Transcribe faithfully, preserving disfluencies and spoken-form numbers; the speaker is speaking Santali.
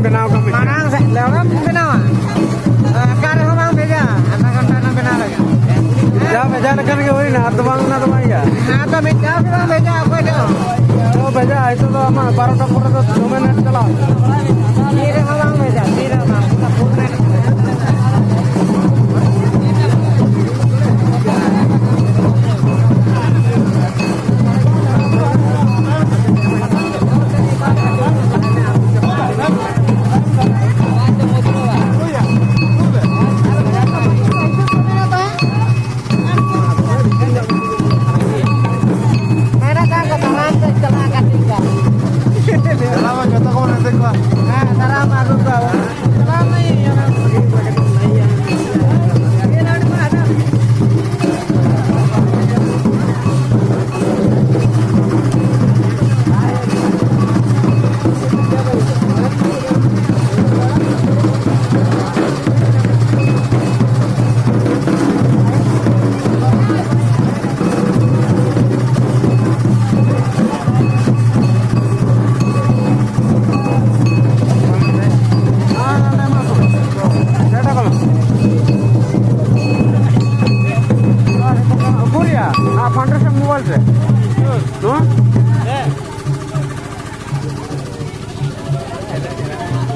ᱵᱮᱱᱟᱣ ᱠᱟᱹᱢᱤ᱾ ᱢᱟᱲᱟᱝ ᱥᱮᱫ ᱞᱮᱣᱲᱟᱢ ᱵᱮᱱᱟᱣᱟ, ᱚᱠᱟ ᱨᱮᱦᱚᱸ ᱵᱟᱝ ᱵᱷᱮᱡᱟ, ᱟᱫᱷᱟ ᱜᱷᱚᱱᱴᱟ ᱨᱮᱱᱟᱜ ᱵᱮᱱᱟᱣ ᱞᱟᱜᱟᱜᱼᱟ᱾ ᱡᱟ ᱵᱷᱮᱡᱟ ᱞᱮᱠᱷᱟᱱ ᱜᱮ ᱦᱩᱭᱱᱟ, ᱟᱨ ᱫᱚ ᱵᱟᱝ, ᱚᱱᱟ ᱫᱚ ᱵᱟᱝ ᱤᱭᱟᱹ᱾ ᱦᱮᱸ, ᱛᱚ ᱢᱤᱫ ᱫᱷᱟᱣ ᱜᱮ ᱵᱟᱝ ᱵᱷᱮᱡᱟ, ᱚᱠᱚᱭ ᱴᱷᱮᱱ ᱦᱚᱸ᱾ ᱛᱚ ᱵᱷᱮᱡᱟ, ᱱᱤᱛᱚᱜ ᱫᱚ ᱟᱢᱟᱜ ᱵᱟᱨᱚᱴᱟ ᱯᱚᱨᱮ ᱫᱚ ᱫᱚᱢᱮ ᱱᱮᱴ ᱪᱟᱞᱟᱣ᱾ ᱛᱤ ᱨᱮᱦᱚᱸ ᱵᱟᱝ ᱵᱷᱮᱡᱟ, ᱛᱤ ᱨᱮᱦᱚᱸ ᱵᱟᱝ, ᱯᱩᱨᱟᱹ ᱯᱷᱩᱞ ᱱᱮᱴ᱾ ᱪᱟᱞᱟᱣ ᱢᱟ ᱡᱚᱛᱚ ᱠᱚᱵᱚᱱ ᱮᱱᱛᱮ ᱠᱚᱣᱟ᱾ ᱦᱮᱸ, ᱫᱟᱨᱟᱢ ᱟᱹᱜᱩ ᱠᱚᱣᱟ ᱵᱚᱱ᱾ ᱪᱟᱞᱟᱣ ᱢᱟ ᱤᱭᱟᱹ᱾ ᱩᱠᱩᱨᱭᱟ? ᱟᱨ ᱯᱚᱱᱨᱚᱥᱚ ᱢᱳᱵᱟᱭᱤᱞ ᱨᱮ? ᱦᱮᱸ?